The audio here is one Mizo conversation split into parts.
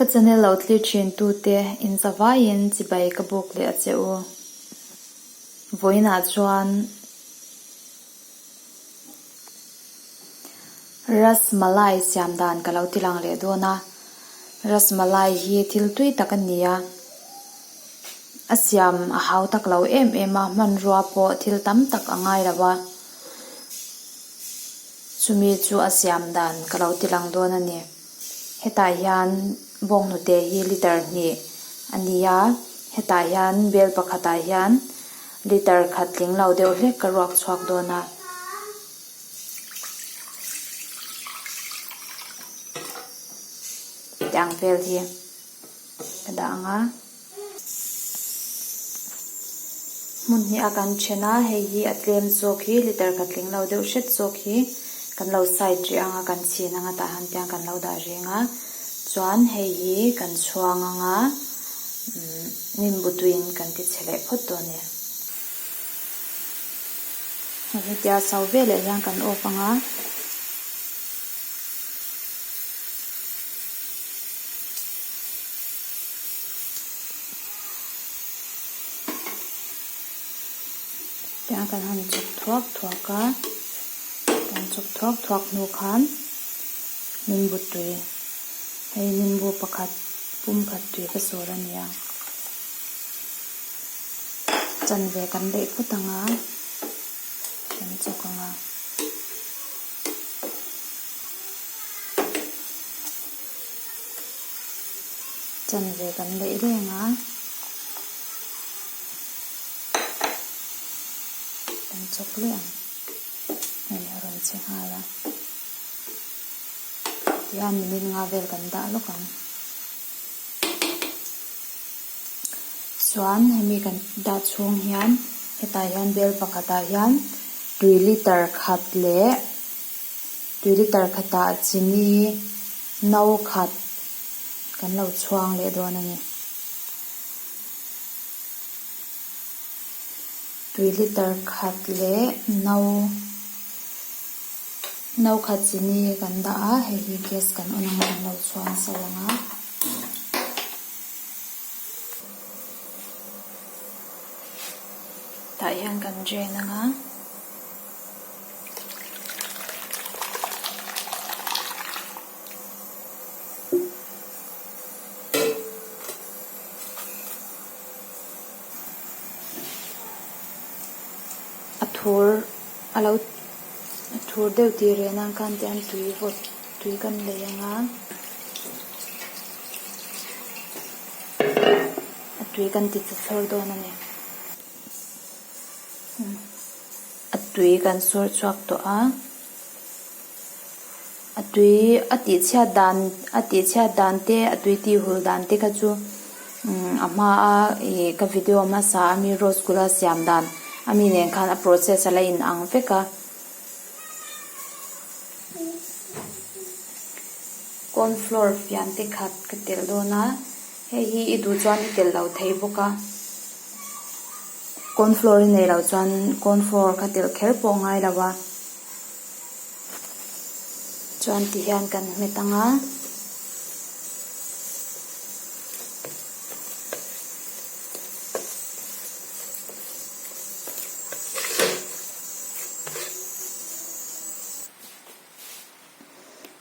Ka channel lo thlir thin tute in zavaiin chibai ka buk leh a che u. Vawiinah chuan Ras Malai siam dan ka lo ti lang leh dawn a. Ras Malai hi thil tui tak a ni a. A siam a hau tak lo em em a, hmanrua pawh thil tam tak a ngai lo a. Chumi chu a siam dan ka lo ti lang dawn a ni. Hetah hian bawnghnute hi liter hnih a ni a, hetah hian bel pakhatah hian liter khat tling lo deuh hlek ka ruak chhuak dawn a. Tiang vel hi ka dah ang a. Hmun hnih a kan then a, hei hi a tlem zawk hi liter khat tling lo deuh hret zawk hi kan lo side rih ang a, kan chhin ang a tah han tiang kan lo dah reng a, chuan hei hi kan chhuang ang a, umm nimbu tuiin kan ti chhe leh phawt dawn a ni. Hei hetia so veleh hian kan off ang a. Tiang kan han chawk thuak thuak a, kan chawk thuak thuak hnu khan nimbu tui, hei nimbu pakhat pum khat tui ka sawr a nia, chanve kan daih phawt ang a, kan chawk ang a. Chanve kan daih reng a, kan chawk leh ang, hei a rawn che nghal a, tihian minute nga vel kan dah lawk ang. Chuan hemi kan dah chhung hian hetah hian bel pakhatah hian tui liter khat leh tui liter khatah chini no khat kan lo chhuang leh dawn a ni. Tui liter khat leh no no khat chini kan dah a, hei hi gas kan on ang a kan lo chhuang so ang a. Tah hian kan drain ang a. A thur a lo a thur deuh tih reh nan khan tian tui vawt tui kan lei ang a a tui kan ti che chhawr dawn a ni. A tui kan sawr chhuak tawh a a tui a tih chhiat dan a tih chhiat dan te a tui tih hul dan te kha chu umm a hma a ih ka video hmasa a mi rose gula siam dan a mi nen khan a process a la in ang vek a. Corn flour fian te khat ka telh dawn a hei hi i duh chuan i telh lo thei bawk a. Corn flour i neih loh chuan corn flour kha telh kher pawh a ngai lo a. Chuan ti hian kan hmet ang a.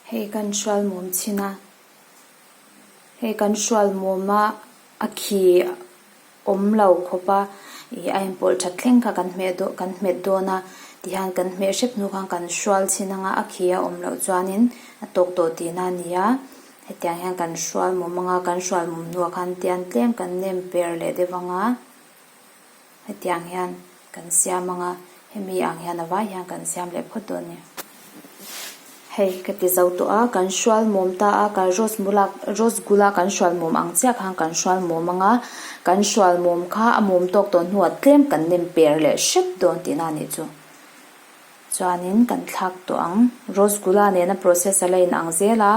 Hei kan hrual mum chhin a. Hei kan hrual mum a a khi awm lo khawp a ih a inpawlh that thleng kha kan hmeh dawn kan hmet dawn a tihian kan hmeh hrep hnu khan kan hrual chhin ang a a khi a awm loh chuanin a tawk tawh tihna a ni a hetiang hian kan hrual mum ang a kan hrual mum hnuah khan tian tlem kan nem per leh deuh ang a. Hetiang hian kan siam ang a, hemi ang hian a vai hian kan siam leh phawt dawn a ni. Hei ka ti zo tawh a, kan hrual mawm ta a, kan rose mula rose gula kan hrual mawm ang chiah khan kan hrual mawm ang a, kan hrual mawm kha a mawm tawk tawh hnuah tlem kan nem per leh hrep dawn tihna a nih chu. Chuanin kan thlak tawh ang. Rose gula nena process a la in ang zel a,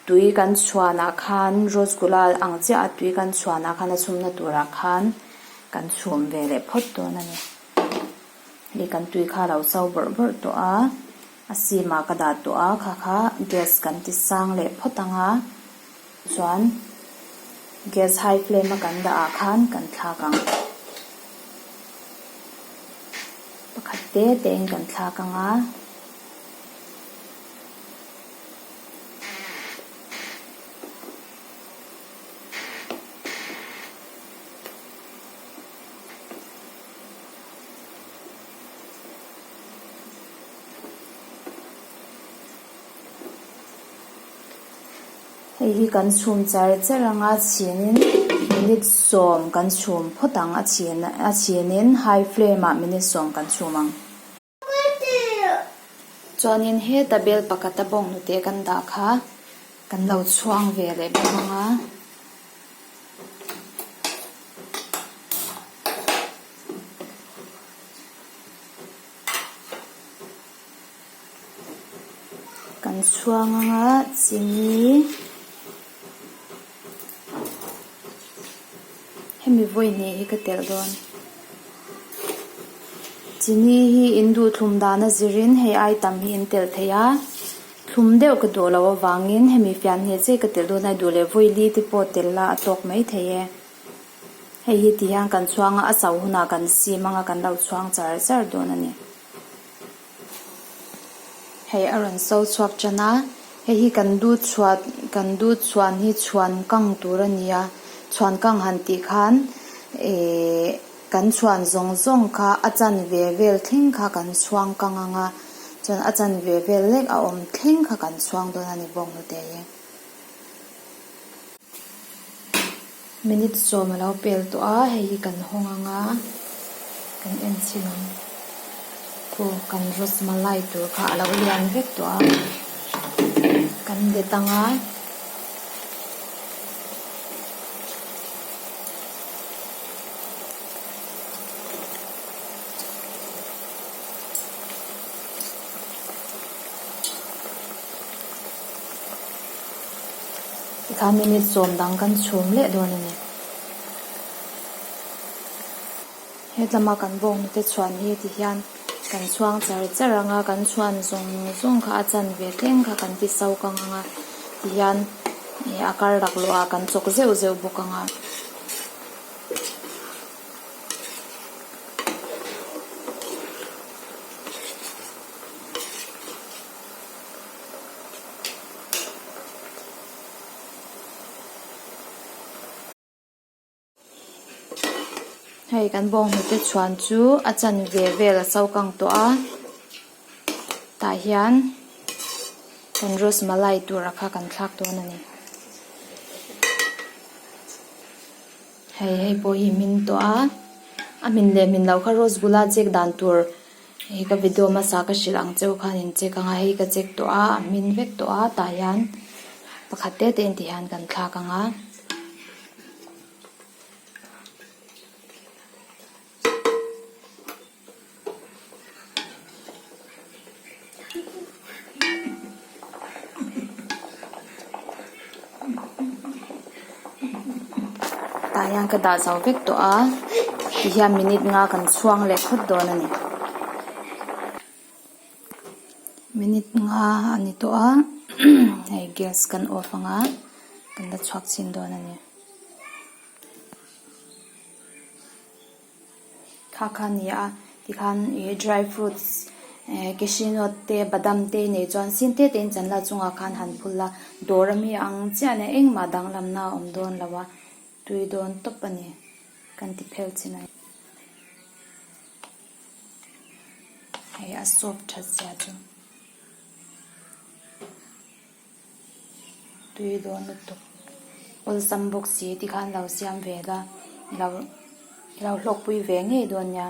tui kan chhuanah khan rose gula ang chiah a tui kan chhuanah khan a chhumna turah khan kan chhum ve leh phawt dawn a ni. Hei kan tui kha a lo so bawrh bawrh tawh a, a sim ah ka dah tawh a, kha kha gas kan ti sang leh phawt ang a. Chuan gas high flame a kan dah ah khan kan thlak ang. Pakhat te te in kan thlak ang a. Hei hi kan chhum char char anga chhinin minute sawm kan chhum phawt ang a chhin a chhinin high flame ah minute sawm kan chhum ang. Chuanin heta bel pakhata bawnghnute kan dah kha kan lo chhuang ve leh bawk ang a. Kan chhuang ang a chini hemi vawi hnih hi ka telh dawn chini hi in duh thlum dan a zirin hei ai tam hi in telh thei a thlum deuh ka duh loh avangin hemi fian hnih chiah ka telh dawn a duh leh vawi li te pawh telh la a tawk mai thei e. Hei hi ti hian kan chhuang a, a chau hunah kan sim anga kan lo chhuang char char dawn a ni. Hei a rawn so chhuak tan a, hei hi kan dut chhuat kan dut chhuan hi chhuan kang tur a ni a, chhuan kang han tih khan ihh kan chhuan zawng zawng kha a chanve vel thleng kha kan chhuang kang ang a, chuan a chanve vel lek a awm thleng kha kan chhuang dawn a ni bawk hnute hi. Minute sawm a lo pel tawh a hei hi kan hawng ang a kan en chhin ang khu kan rasmalai tur kha a lo lian vek tawh a kan let ang a. Tikhan minute sawm dang kan chhum leh dawn a ni. Hetlama kan bawnghnute chhuan hi ti hian kan chhuang char char ang a, kan chhuan zawng zawng kha a chanve thleng kha kan ti so kang ang a, ti hian ih a kar laklawh ah kan chawk zeuh zeuh bawk ang a. Hei kan bawnghnute chhuan chu a chanve vel a so kang tawh a tah hian kan rasmalai tura kha kan thlak dawn a ni. Hei hei pawh hi hmin tawh a a hmin leh hmin loh kha rasgula check dan tur Hei ka video hmasa ka hrilh ang cheu khan in check ang a hei ka check tawh a a hmin vek tawh a tah hian pakhat te te in ti hian kan thlak ang a. Tah hian ka dah zo vek tawh a tihian minute nga kan chhuang leh phawt dawn a ni minute nga a ni tawh a hei gas kan off ang a kan la chhuak chhin dawn a ni. Kha kha a ni a tikhan ih dry fruits eh cashew nut te badam te nei chuan sin te te in chan la chungah khan han phul a dawr ami ang chiah nen engmah danglamna a awm dawn lo a tui dawn tawp a ni kan ti phel chin a ni hei a soap that zia chu. Tui dawn lutuk awlsam bawk si tikhan lo siam ve la i lo i lo hlawkpui ve ngei dawn nia.